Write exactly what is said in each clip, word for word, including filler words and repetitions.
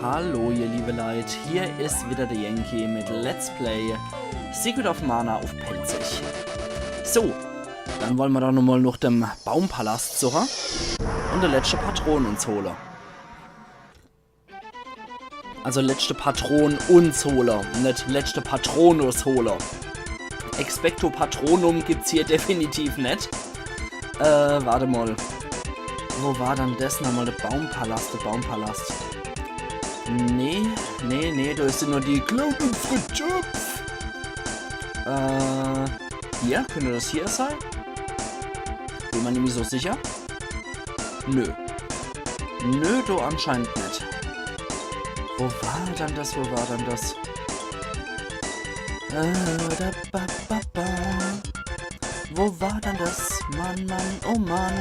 Hallo, ihr liebe Leit, hier is wieder de Yankee mit Let's Play Secret of Mana uff Pälzisch. So, dann wolle mer doch nochmol noch dem Baumpalast suche un de letschte Patron uns hole. Also letschte Patron uns hole, net letschte Patronus hole. Expecto Patronum gibt's hier definitiv net. Äh, wart emol. Wo war dann des nochmol, de Baumpalast, de Baumpalast? Nee, nee, nee, do is jo nur die kleine Fritschöpf. Äh, hier, könnt des hier sei? Bin mer nimmi so sicher. Nö. Nö, do anscheinend net. Wo war dann des, wo war dann des? Äh, da, ba, ba, ba. Wo war dann des? Mann, Mann, oh Mann.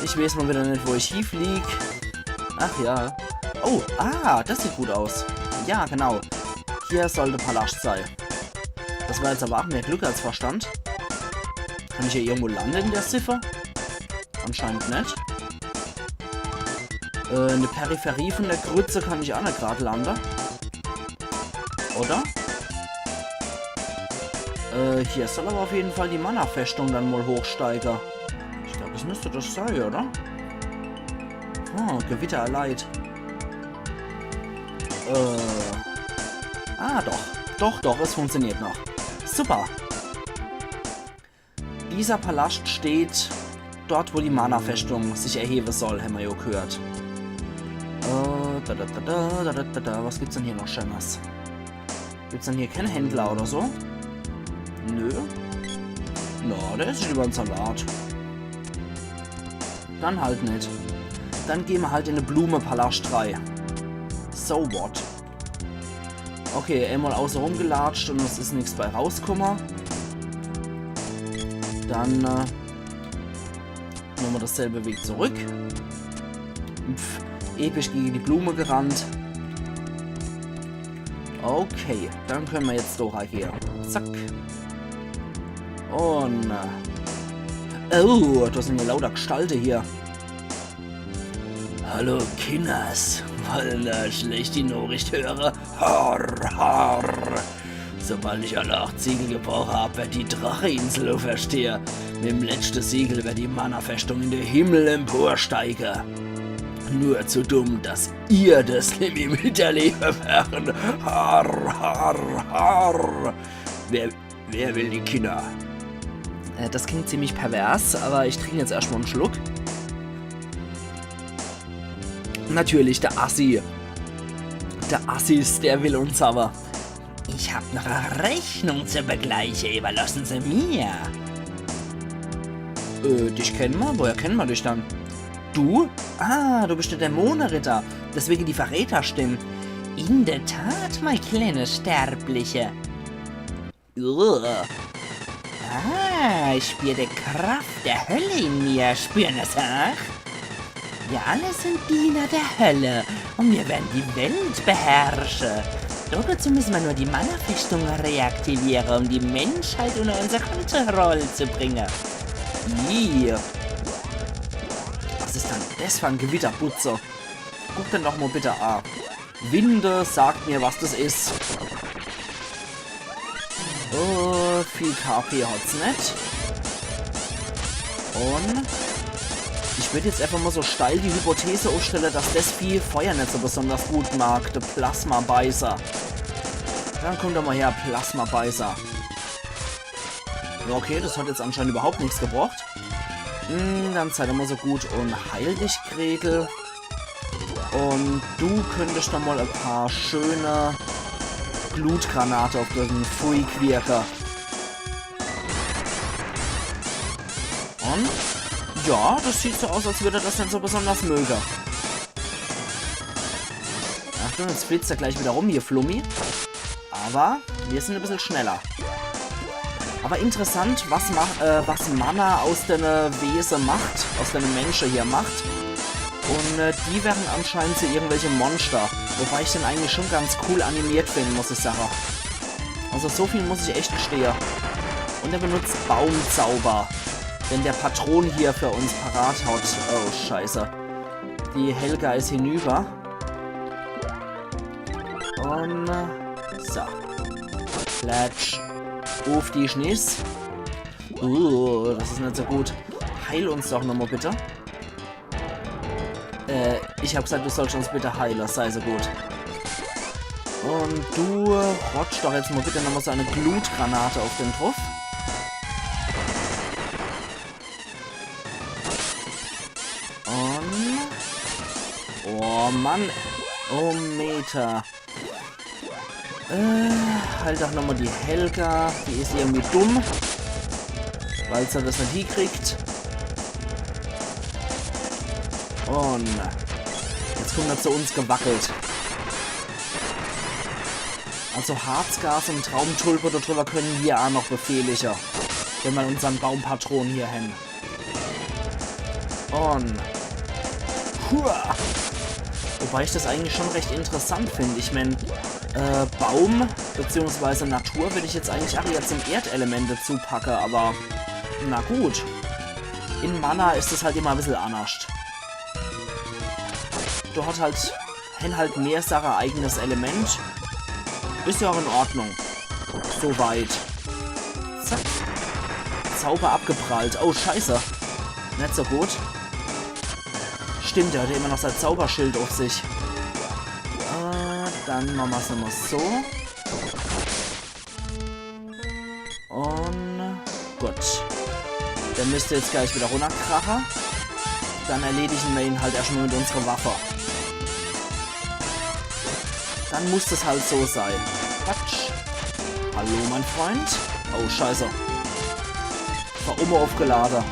Ich weeß mol wieder net, wo ich hieflieg. Ach ja. Oh, ah, des sieht gut aus. Ja, genau. Hier soll de Palascht sei. Des war jetzt awwer ach mehr Glück als Verstand. Kann ich hier irgendwo lande in de Siffe? Anscheinend net. Äh, in de Peripherie vun de Grütze kann ich ach net grad lande. Oder? Äh, hier soll awwer uff jeden Fall die Mana-Feschtung dann mol hochsteige. Ich glaab, des müsst des sei, oder? Oh, Gewitter erleidet. Äh. Ah, doch. Doch, doch, es funktioniert noch. Super. Dieser Palascht steht dort, wo die Mana-Feschtung sich erhewe soll, hämmer jo gehört. Äh, da, da, da. Was gibt's dann hier noch Scheenes? Gibt's dann hier kän Händler oder so? Nö. Na, do ess ich liewer en Salat. Dann halt net. Dann gehn mer halt in de Blumepalascht rei. So what? Okay, emol außerum gelatscht un es is nix bei rauskumme. Dann, äh, nochmol desselbe Weg zurück. Pff, episch gege die Blume gerannt. Okay, dann könne mer jetzt do reigehe. Zack. Un, äh, oh, do sin jo lauter Gestalte hier. Hallo Kinners, wolle schlecht die Noricht höre? Har, har. Sobald ich alle acht Siegel gebroche hab, werd die Dracheinsel uferstehe. Mit em letschte Siegel werd die Mana-Feschtung in de Himmel emporsteige. Nur zu dumm, dass ihr des nimmi miterlewe werre. Har, har, har. Wer Wer will die Kinner? Äh, des klingt ziemlich pervers, awwer ich trink jetzt erscht mol en Schluck. Natürlich, de Assi. De Assis, der will uns awwer. Ich hab noch e Rechnung zu begleiche, iwwerlosse Se mir. Äh, dich kenne mer? Woher kenne mer dich dann? Du? Ah, du bisch de Dämoneritter. Deswege die Verräterstimm. In der Tat, mei kleene Sterbliche. Uah. Ah, ich spür die Kraft der Hölle in mir. Spüren Se's ach? Wir alle sind Diener der Hölle und wir werden die Welt beherrschen. Dazu müssen wir nur die Mana-Festung reaktivieren, um die Menschheit unter unsere Kontrolle zu bringen. Yeah. Was is dann des für en Gewitterbutze? Guck den doch mol bitte a. Winde, sagt mir, was des is. Oh, viel K P hat's net. Un ich würd jetzt einfach mol so steil die Hypothese uffstelle, dass des Vieh Feuer net so besonders gut mag, de Plasmabeißer. Dann kumm doch mol her, Plasmabeißer. Ja, okay, des hat jetzt anscheinend überhaupt nix gebracht. Hm, dann sei doch mol so gut un heil dich, Gretel. Un du könntest doch mol e paar schöne Glutgranate uff den Freak wirke. Un ja, des sieht so aus, als würd er des net so besonders möge. Achtung, jetzt flitzt er gleich wieder rum hier, Flummi. Awwer mir sin e bissel schneller. Awwer interessant, was, ma äh, was Mana aus dene Wese macht, aus dene Mensche hier macht. Un äh, die werre anscheinend zu irgendwelche Monster. Wobei ich den eigentlich schon ganz cool animiert find, muss ich sage. Also so viel muss ich echt gestehe. Un er benutzt Baumzauber, den de Patron hier für uns parat hat. Oh, scheiße. Die Helga is hinüber. Un, äh, so. Klatsch. Uff die Schniss. Uh, das is net so gut. Heil uns doch nochmal bitte. Äh, ich hab gesagt, du sollst uns bitte heile. Sei so gut. Un du rotsch doch jetzt mal bitte nochmal so e Glutgranate uff den druff. Un... Oh Mann. Oh Meter. Äh, halt doch nochmal die Helga. Die is irgendwie dumm. Weil se das net hiekriegt. Un jetzt kommt er zu uns gewackelt. Also Harzgas un Traumtulpe, do drüber können wir aa noch befehliche. Wenn mer unsern Baumpatron hier hen. Un... Hua! Wobei ich das eigentlich schon recht interessant find. Ich mein, äh, Baum beziehungsweise Natur würd ich jetzt eigentlich aa eher zum Erdelement dazupacke, aber na gut. In Mana is es halt immer e bissel annerscht. Do hat halt, hen halt mehr Sache e eigenes Element. Is ja aa in Ordnung. Soweit. Zack. Zauber abgeprallt. Oh, scheiße. Net so gut. Stimmt, er hat immer noch sein Zauberschild uff sich. Äh, dann mache mer's nochmal so. Un gut. Der müsst jetzt gleich wieder runnerkrache. Dann erledige mer ihn halt erscht mal mit unserer Waffe. Dann muss das halt so sei. Quatsch. Hallo, mein Freund. Oh, scheiße. War umme uffgelade.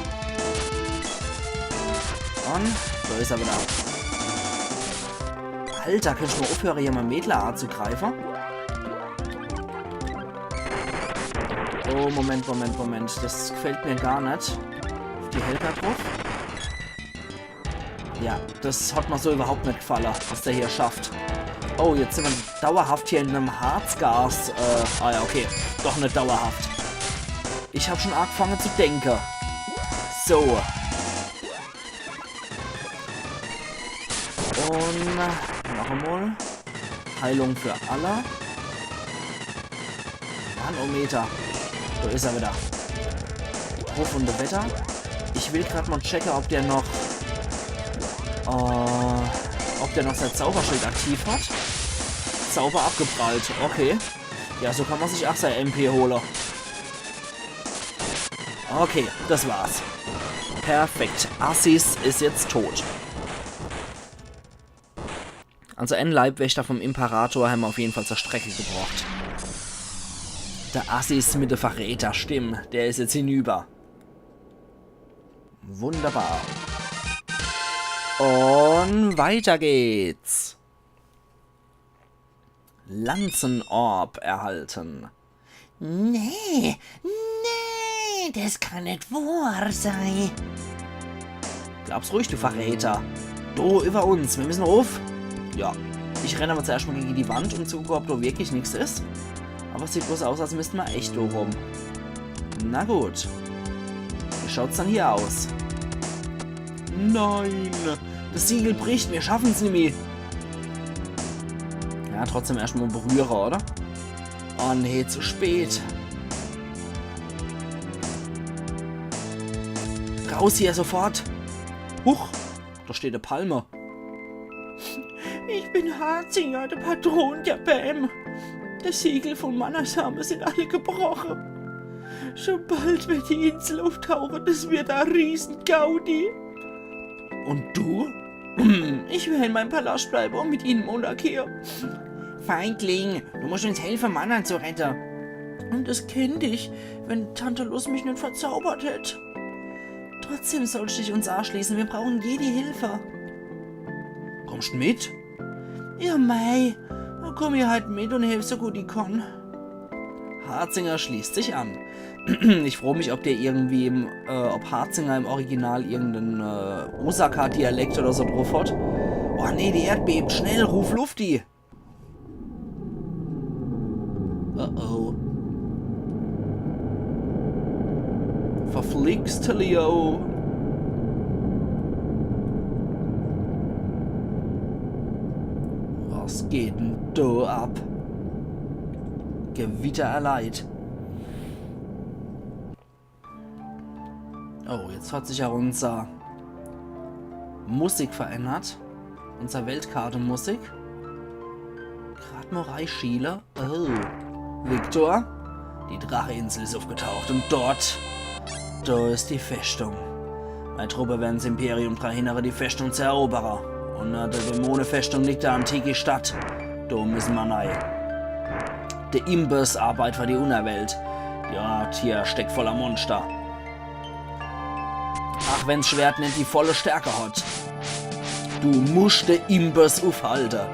Un do is er wieder. Alter, kannst du mal uffhöre, hier mein Mädler anzugreife? Oh, Moment, Moment, Moment. Das gefällt mir gar net. Uff die Helga druff. Ja, das hat mir so überhaupt net gefalle, was der hier schafft. Oh, jetzt sin mer dauerhaft hier in em Harzgas. Äh, ah ja, okay. Doch net dauerhaft. Ich hab schon angefange zu denke. So. Un noch emol. Heilung für alle. Mann, oh Meter. Do is er wieder. Ruf un Wetter. Ich will grad mal checke, ob der noch, äh, ob der noch sein Zauberschild aktiv hat. Zauber abgeprallt. Okay. Ja, so kann mer sich aa sein M P hole. Okay, das war's. Perfekt. Assis is jetzt tot. Also en Leibwächter vom Imperator hen mer uff jeden Fall zur Strecke gebracht. Der Assis mit der Verräterstimm, der is jetzt hinüber. Wunderbar. Un weiter geht's. Lanzenorb erhalten. Nee, nee, das kann net wohr sei. Glaub's ruhig, du Verräter. Do, über uns, mir müssen ruff. Ja, ich renn aber zuerscht mal gege die Wand, um zu gucke, ob do wirklich nix is. Aber sieht bloß aus, als müssten mer echt do rum. Na gut. Wie schaut's dann hier aus? Nein! Das Siegel bricht, mir schaffen's nimmi. Ja, trotzdem erscht mal berühre, oder? Oh nee, zu spät. Raus hier sofort. Huch, da steht e Palme. Ich bin Harzinger, der Patron der Bäm. Die Siegel von Manasame sind alle gebrochen. Schon bald wird die Insel auftauchen, das wird e Riesengaudi. Und du? Ich werde in meinem Palast bleiben und mit ihnen monarchieren. Feigling, du musst uns helfen, Mana zu retten. Und das könnte ich, wenn Tantalus mich nicht verzaubert hätte. Trotzdem sollst du dich uns anschließen. Wir brauchen jede Hilfe. Kommst mit? Ja, mei. Dann komm ich halt mit und helf so gut ich kann. Harzinger schließt sich an. Ich frage mich, ob der irgendwie im, äh, ob Harzinger im Original irgendeinen, äh, Osaka-Dialekt oder so drauf hat. Oh nee, die Erdbeben. Schnell, ruf Lufti. Oh oh. Verflixt, Leo. Was geht denn do ab? Gewitter erleid. Oh, jetzt hat sich ja unser Musik verändert. Unser Weltkartemusik. Grad mol reischiele. Oh. Victor, die Dracheinsel is uffgetaucht un dort, do is die Festung. Mei Truppe wern's Imperium dra hinnere, die Festung zu erobere. Unner de Dämonefestung liegt die antike Stadt. Do misse mer nei. De Imbiss arbeit für die Unnerwelt. Die Ort hier steckt voller Monster. Ach wenn's Schwert net die volle Stärke hat. Du muscht de Imbiss uffhalte.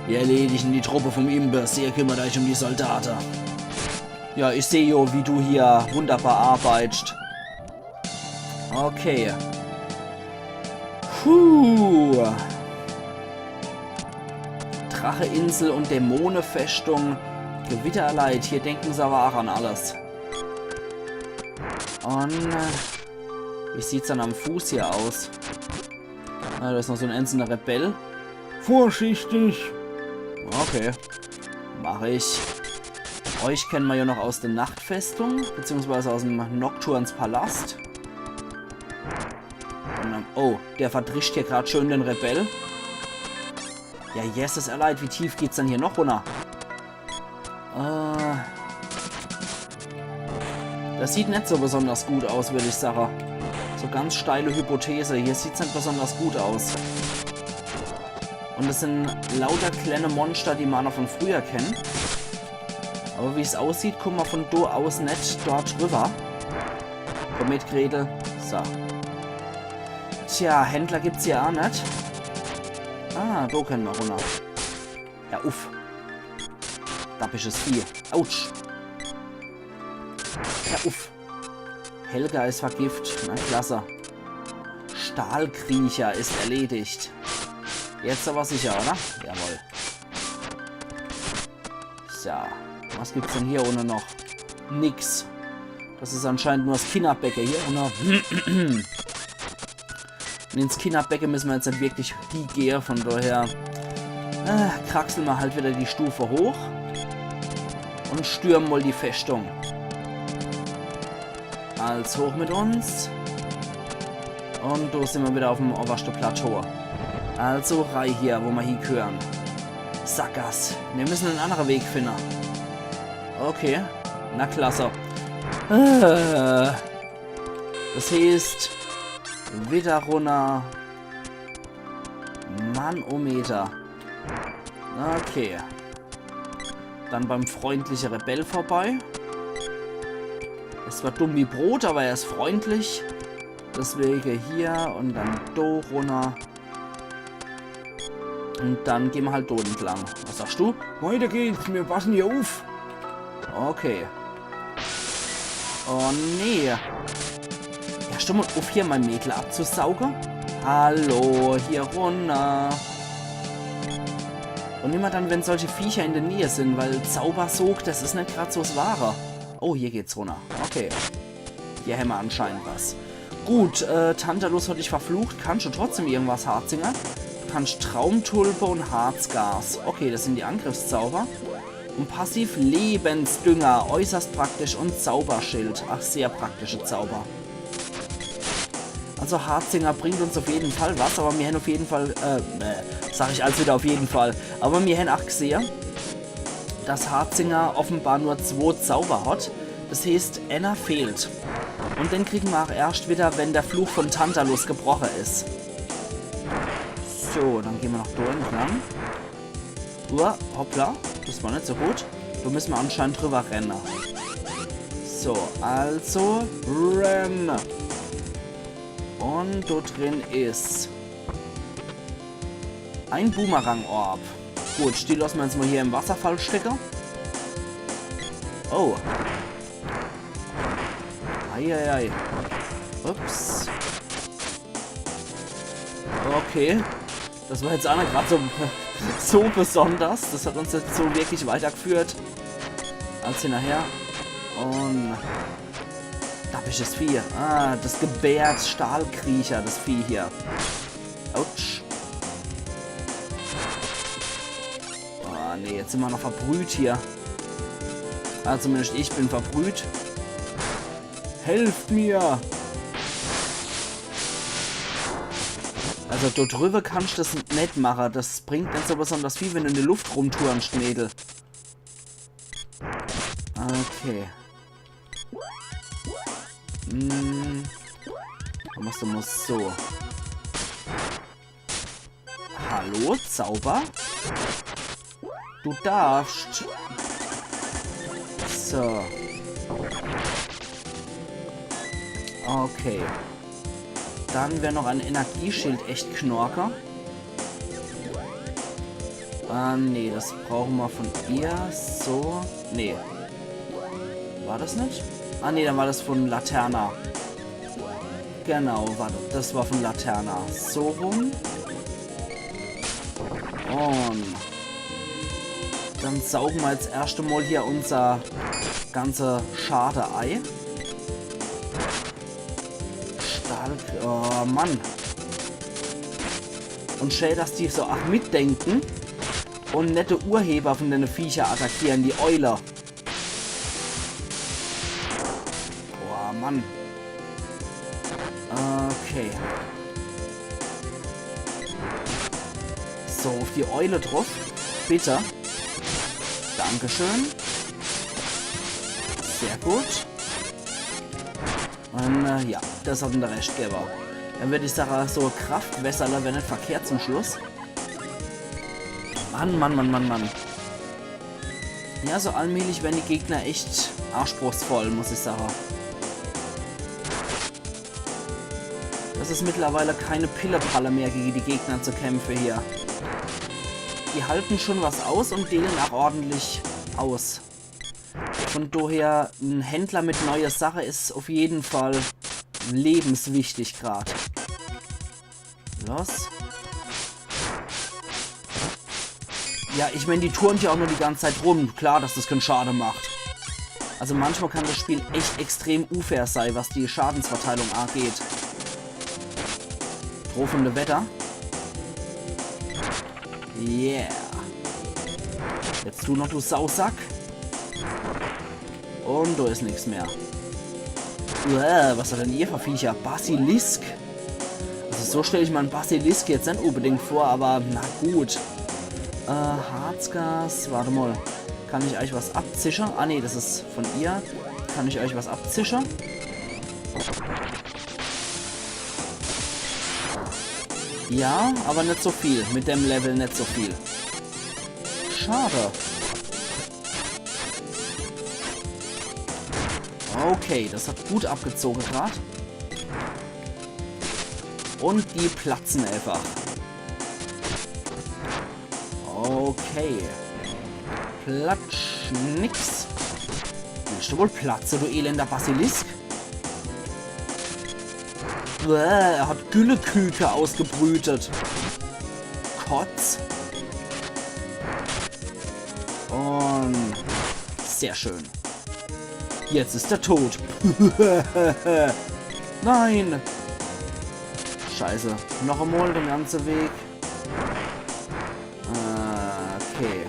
Wir erledigen die Truppe vom Imbiss. Ihr kümmert euch um die Soldate. Ja, ich seh jo, wie du hier wunderbar arbeitst. Okay. Puh. Dracheinsel un Dämonefestung. Gewitter erleid. Hier denken se awwer ach an alles. Un äh, wie sieht's dann am Fuß hier aus? Ah, do is noch so en einzelner Rebell. Vorsichtig! Okay. Mach ich. Euch kenne mer jo noch aus de Nachtfestung, beziehungsweise aus em Nocturnes Palast. Un dann, oh, der verdrischt hier grad schön den Rebell. Ja, jesses, erleid, wie tief geht's dann hier noch runner? Äh, das sieht net so besonders gut aus, würd ich sage. So ganz steile Hypothese. Hier sieht's net besonders gut aus. Un es sin lauter kleine Monster, die mer noch von früher kennen. Awwer wie's aussieht, kumme mer von do aus net dort riwwer. Komm mit, Gretel. So. Tja, Händler gibt's hier ach net. Ah, do kenne mer runner. Ja, uff. Dappisches Vieh. Autsch. Ja, uff. Helga is vergift. Na klasse. Stahlkriecher is erledigt. Jetzt awwer sicher, oder? Jawohl. So. Was gibt's denn hier unne noch? Nix. Das is anscheinend nur das Kinnerbecke hier unne. Un ins Kinnerbecke misse mer jetzt net wirklich hiegehe, von daher äh, kraxle mer halt wieder die Stufe hoch un stürme mol die Festung. Als hoch mit uns. Un do sin mer wieder uff'm owwerschte Plateau. Also rei hier, wo mer hiegehöre. Sackgass. Mir misse en annere Weg finne. Okay. Na klasse. Äh. Das heeßt, wieder runner. Manometer. Okay. Dann beim freundliche Rebell vorbei. Is zwar dumm wie Brot, awwer er is freundlich. Deswege hier un dann do runner. Un dann gehn mer halt do entlang. Was sagst du? Weiter geht's, mir passe hier uff. Okay. Oh nee. Ja, hör mol uff, hier mei Mädel abzusauge. Hallo, hier runner. Un immer dann, wenn solche Viecher in de Näh sin, weil Zaubersog, das is net grad so 's Wahre. Oh, hier geht's runner. Okay. Hier hämmer anscheinend was. Gut, äh, Tantalus hat dich verflucht. Kannst du trotzdem irgendwas, Harzinger? Du kannst Traumtulpe un Harzgas. Okay, das sin die Angriffszauber. Un passiv Lebensdünger, äußerst praktisch, un Zauberschild. Ach, sehr praktische Zauber. Also Harzinger bringt uns uff jeden Fall was, awwer mir hän uff jeden Fall, äh, äh, sag ich als wieder uff jeden Fall. Awwer mir hän ach gesehe, dass Harzinger offenbar nur zwo Zauber hat. Das heeßt, enner fehlt. Un den kriege mer ach erscht wieder, wenn der Fluch von Tantalus gebroche is. So, dann gehn mer noch do entlang. Uah, hoppla, das war net so gut. Do misse mer anscheinend driwwer renne. So, also, renne. Un do drin is en Boomerang-Orb. Gut, die losse mer jetzt mol hier im Wasserfall stecke. Oh. Eieiei. Ups. Okay. Das war jetzt ach net grad so, so besonders. Das hat uns jetzt so wirklich weitergeführt. Als hinnerher. Un dappisches Vieh. Ah, das gebärt Stahlkriecher, das Vieh hier. Autsch. Ah, nee, jetzt sin mer noch verbrüht hier. Also zumindest ich bin verbrüht. Helft mir! Also do driwwe kannst des net mache. Des bringt net so besonders viel, wenn du in de Luft rumturnst, Mädel. Okay. Hm. Dann machst du mol so. Hallo, Zauber? Du darfst. So. Okay. Dann wär noch en Energieschild echt Knorke. Ah, nee, des brauche mer von ihr. So. Nee. War des net? Ah, nee, dann war des von Laterna. Genau, wart, des war von Laterna. So rum. Un dann sauge mer jetzt erscht emol hier unser ganze Schade ei. Stark. Oh Mann. Un schää, dass die so ach mitdenke un net de Urheber von dene Viecher attackiere, die Eule. Boah, Mann. Okay. So, uff die Eule druff. Bitte. Dankeschön. Sehr gut. Un, äh, ja, des hat en de Rescht gewwe. Dann würd ich sage, so Kraftwässerle wär net verkehrt zum Schluss. Mann, Mann, Mann, Mann, Mann. Ja, so allmählich werre die Gegner echt anspruchsvoll, muss ich sage. Des is mittlerweile keine Pillepalle mehr, gege die Gegner zu kämpfe hier. Die halte schon was aus un deele ach ordentlich aus. Von doher, en Händler mit neue Sache is uff jeden Fall lebenswichtig grad. Los. Ja, ich mein, die turnt ja ach nur die ganze Zeit rum. Klar, dass des kän Schade macht. Also manchmal kann des Spiel echt extrem unfair sei, was die Schadensverteilung angeht. Drohende Wetter. Yeah. Jetzt du noch, du Sausack. Un do is nix mehr. Uäh, was hat denn ihr für Viecher? Basilisk? Also so stell ich mer en Basilisk jetzt net unbedingt vor, awwer na gut. Äh, Harzgas, wart emol. Kann ich eich was abzische? Ah nee, des is von ihr. Kann ich eich was abzische? Ja, awwer net so viel. Mit dem Level net so viel. Schade. Okay, des hat gut abgezoge grad. Un die platze eifach. Okay. Platsch, nix. Willscht du wohl platze, du elender Basilisk? Bäh, er hat Gülleküke ausgebrütet. Kotz. Un sehr schön. Jetzt is er tot. Nein. Scheiße. Noch emol de ganze Weg. Ah, okay.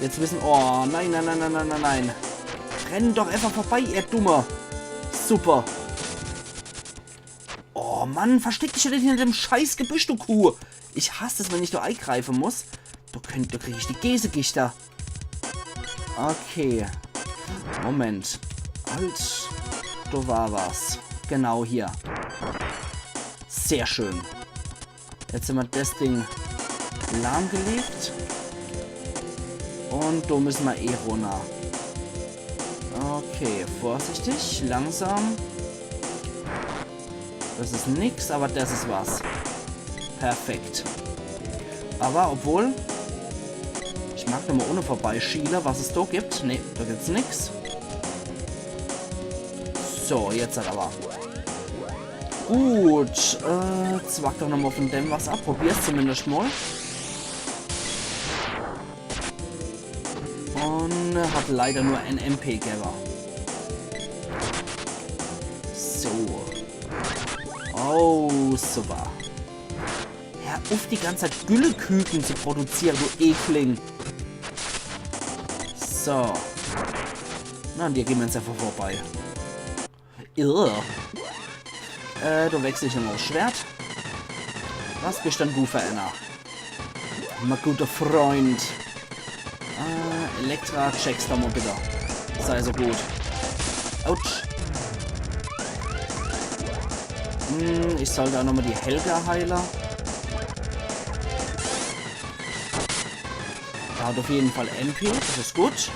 Jetzt wisse... Oh, nein, nein, nein. Renn doch eifach vorbei, ihr Dummer. Super. Oh Mann, versteck dich doch net hinter dem scheiß Gebüsch, du Kuh. Ich hass es, wenn ich do eigreife muss. Do könnt, do krieg ich die Geesegichter. Okay. Moment. Halt. Do war was. Genau hier. Sehr schön. Jetzt hämmer des Ding lahmgelegt. Un do misse mer eh runner. Okay, vorsichtig, langsam. Des is nix, awwer des is was. Perfekt. Awwer obwohl, ich mag nochmol unne vorbeischiele, was es do gibt. Nee, do gibt's nix. So, jetzt halt awwer. Gut, äh, zwack doch nochmol von dem was ab. Probier's zumindest mol. Un hat leider nur en M P gewwe. So. Oh, super. Hör uff, die ganze Zeit Gülleküken zu produziere, du Ekling. So. Na, an dir gehn mer jetzt einfach vorbei. Irr. Äh, do wechsel ich nochmol 's Schwert. Was bist dann du für einer? Mein guter Freund. Äh, Elektra, check's doch mol bitte. Sei so gut. Autsch. Hm, ich soll do nochmol die Helga heile. Der hat auf jeden Fall M P, das is gut.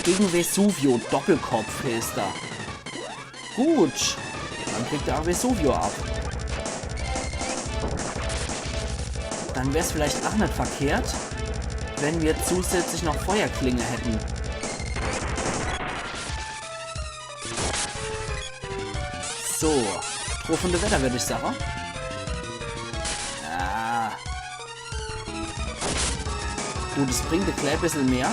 Gegen Vesuvio, Doppelkopf heißt er. Gut, dann kriegt er Vesuvio ab. Dann wär's vielleicht ach net verkehrt, wenn mer zusätzlich noch Feuerklinge hätten. So, Truhe vun de Wette, würd ich sage. Ah. Gut, es bringt e klää bissel mehr.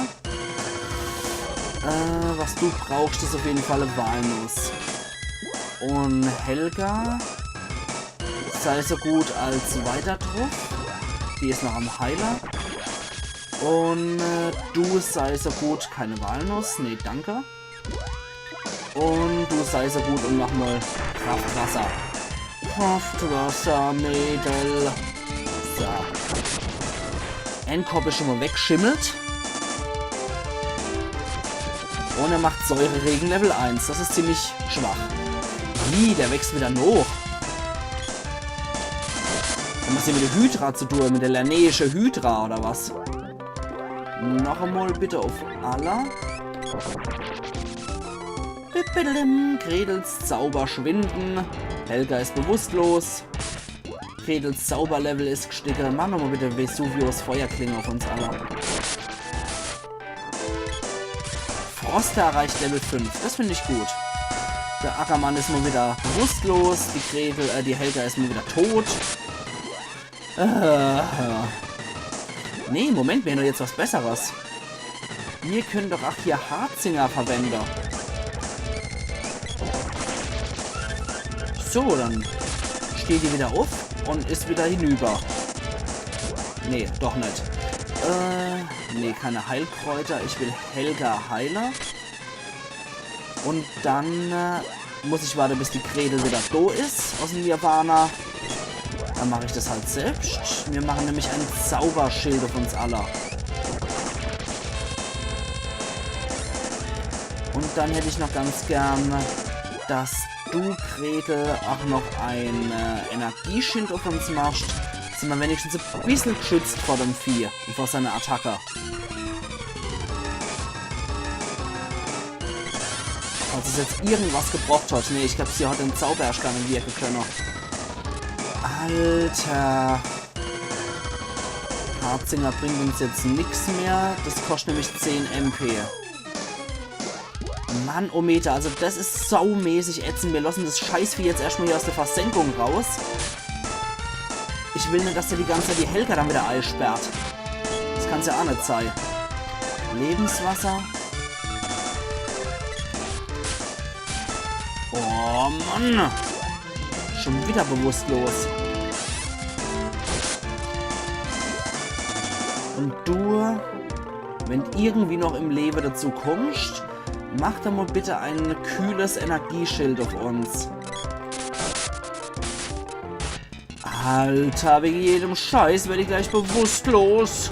Äh, was du brauchst, is auf jeden Fall e Walnuss. Un Helga, sei so gut als weiter druff. Die is noch am Heile. Un, äh, du sei so gut, keine Walnuss. Nee, danke. Un du sei so gut un mach mol Kraftwasser. Kraftwasser, Mädel. So. En Kopp is schon mol wegschimmelt. Un er macht Säureregen Level eins. Das is ziemlich schwach. Wie, der wächst wieder noch. Hat das hier mit der Hydra zu tun? Mit der Laneische Hydra oder was? Noch emol bitte auf alle. Bibidim, Gretels Zauber schwinden. Helga is bewusstlos. Gretels Zauberlevel is gstiege. Mach nochmol bitte Vesuvios Feuerklinge auf uns alle. Frosta erreicht Level fünf. Das find ich gut. Der Ackermann is mol wieder bewusstlos. Die Gretel, äh, die Helga is mol wieder tot. Äh. Nee, Moment, mir hän doch jetzt was Besseres. Mir können doch ach hier Harzinger verwende. So, dann steht die wieder auf un is wieder hinüber. Nee, doch net. Äh, nee, keine Heilkräuter. Ich will Helga heile. Un dann, äh, muss ich warte, bis die Gretel wieder do is aus dem Nirvana. Dann mach ich das halt selbst. Mir machen nämlich ein Zauberschild auf uns alle. Un dann hätt ich noch ganz gern, dass du, Gretel, ach noch ein, äh, Energieschild auf uns machst. Sin mer wenigstens e bissel gschützt vor dem Vieh un vor seiner Attacke. Falls es jetzt irgendwas gebracht hat. Nee, ich glaub, sie hat den Zauber erscht gar net wirke könne. Alter. Harzinger bringt uns jetzt nix mehr. Das koscht nämlich zehn M P. Mann, oh Meter, also das is saumäßig ätzend. Mir lassen das Scheißvieh jetzt erscht mol hier aus der Versenkung raus. Ich will net, dass der die ganze Zeit die Helga dann wieder eisperrt. Das kann's ja ach net sei. Lebenswasser. Oh Mann. Schon wieder bewusstlos. Un du, wenn irgendwie noch im Lewe dazu kommst, mach doch mol bitte ein kühles Energieschild auf uns. Alter, wege jedem Scheiß werd ich gleich bewusstlos.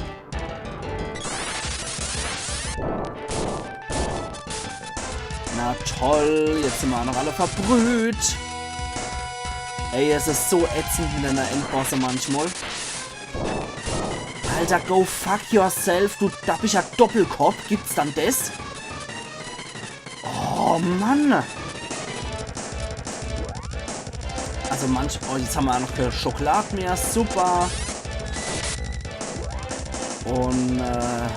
Na toll, jetzt sin mer ach noch alle verbrüht. Ey, es is so ätzend mit deiner Endbosse manchmal. Alter, go fuck yourself, du dappischer Doppelkopf. Gibt's dann des? Oh Mann. Also manch... Oh, jetzt hammer ach noch kee Schokolad mehr. Super. Un, äh,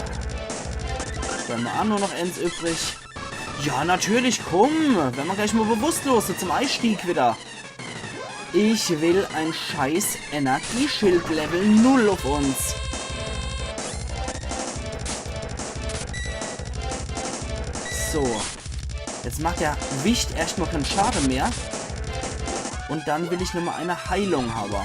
do hammer ach nur noch eens übrig. Ja, natürlich, komm. Werre mer gleich mol bewusstlos, so zum Eistieg wieder. Ich will ein scheiß Energieschild Level null auf uns. So. Jetzt macht der Wicht erscht mol kee Schade mehr. Un dann will ich nomol eine Heilung hawwe.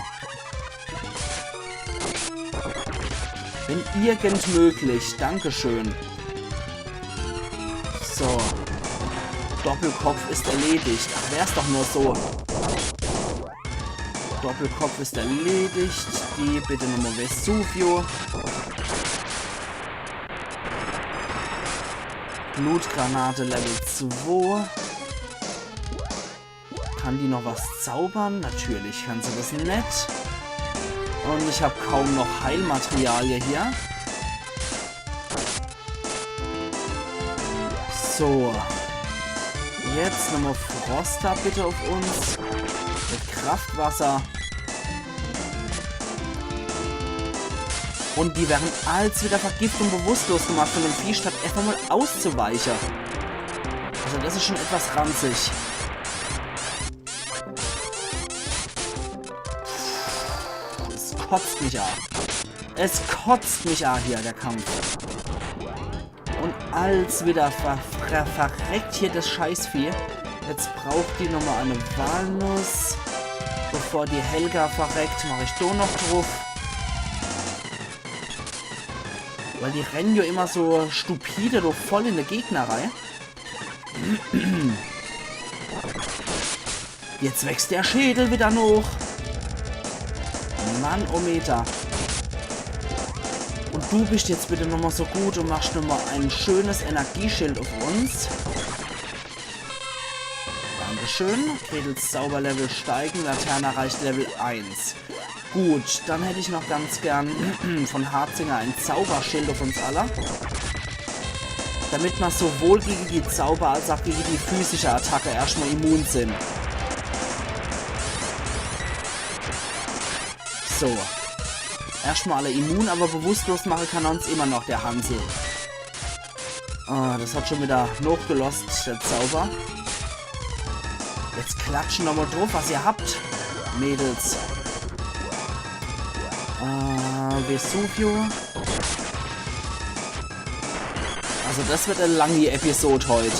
Wenn irgend möglich. Dankeschön. Doppelkopf ist erledigt. Ach, wär's doch nur so. Doppelkopf ist erledigt. Die bitte nochmal Vesuvio. Blutgranate Level zwei. Kann die noch was zaubern? Natürlich kann se das net. Und ich hab kaum noch Heilmaterialie hier. So. Jetzt nochmal Frosta bitte auf uns. Mit Kraftwasser. Und die werden als wieder vergift und bewusstlos gemacht von dem Vieh, statt einfach mal auszuweichen. Also das ist schon etwas ranzig. Es kotzt mich an. Es kotzt mich an hier, der Kampf. Und als wieder ver ver verreckt hier das Scheißvieh. Jetzt braucht die nochmal eine Walnuss. Bevor die Helga verreckt, mach ich do noch drauf. Weil die rennen ja immer so stupide doch voll in de Gegner rein. Jetzt wächst der Schädel wieder noch. Mann, oh Meter. Und du bist jetzt bitte nochmal so gut und machst nochmal ein schönes Energieschild auf uns. Dankeschön. Kretels Zauberlevel steigen. Laterne erreicht Level eins. Gut, dann hätt ich noch ganz gern von Harzinger ein Zauberschild auf uns alle. Damit ma sowohl gegen die Zauber als auch gegen die physische Attacke erstmal immun sind. So. Erstmal alle immun, aber bewusstlos machen kann er uns immer noch, der Hansel. Ah, das hat schon wieder nachgelost, der Zauber. Jetzt klatschen nochmal drauf, was ihr habt, Mädels. Äh, Vesuvio. Also das wird eine lange Episode heute.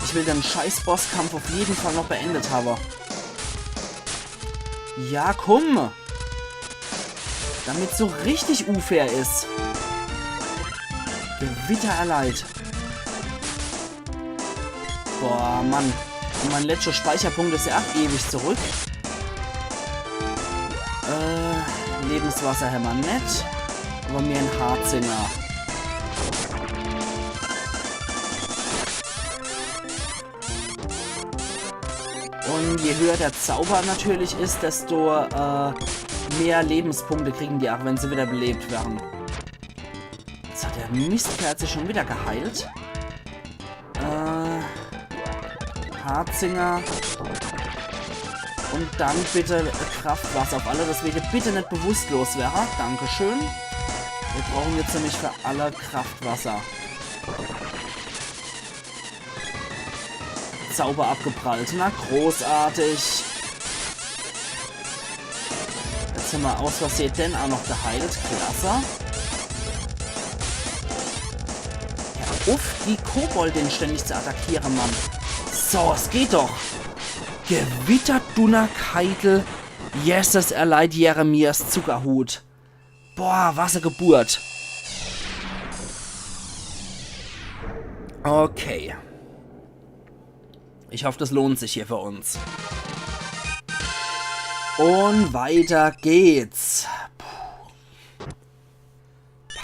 Ich will den scheiß Bosskampf auf jeden Fall noch beendet haben. Ja, komm! Damit so richtig unfair is. Gewitter erleid. Boah, Mann. Und mein letzter Speicherpunkt is ja auch ewig zurück. Äh, Lebenswasser hämmer net. Aber mir en Harzinger. Und je höher der Zauber natürlich is, desto äh, mehr Lebenspunkte kriegen die auch, wenn sie wieder belebt werden. Jetzt hat der Mistkerl sich schon wieder geheilt. Äh, Harzinger. Und dann bitte Kraftwasser auf alle, dass wir hier bitte net bewusstlos wären. Dankeschön. Wir brauchen jetzt nämlich für alle Kraftwasser. Zauber abgeprallt. Na, großartig. Jetzt hämmer aus Versehen den auch noch geheilt. Klasse. Hör uff, die Koboldin ständig zu attackieren, Mann. So, es geht doch. Gewitter Dunnerkeitel. Jesses, erleid Jeremias Zuckerhut. Boah, was e Geburt. Okay. Ich hoff, das lohnt sich hier für uns. Und weiter geht's.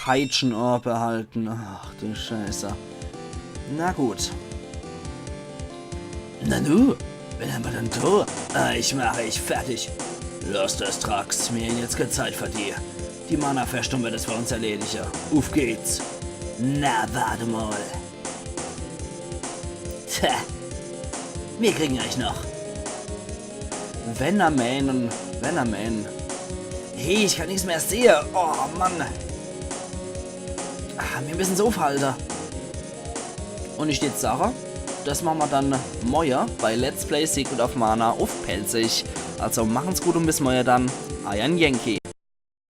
Peitschenohr behalten. Ach du Scheiße. Na gut. Nanu, wen hämmer dann do? Ah, ich mach dich fertig. Los, Drax, mir hän jetzt kä Zeit für die. Die Mana-Festung wird es für uns erledige. Uff geht's. Na, warte mal. Tja, mir kriegen euch noch. Wenn er man und wenn er man. Hey, ich kann nix mehr sehe. Oh, Mann. Ah, mir müssen se uffhalte. Und ich würd sage, das machen wir dann morje bei Let's Play Secret of Mana uff Pälzisch. Also machen's gut und bis morje dann. Eier Yankee.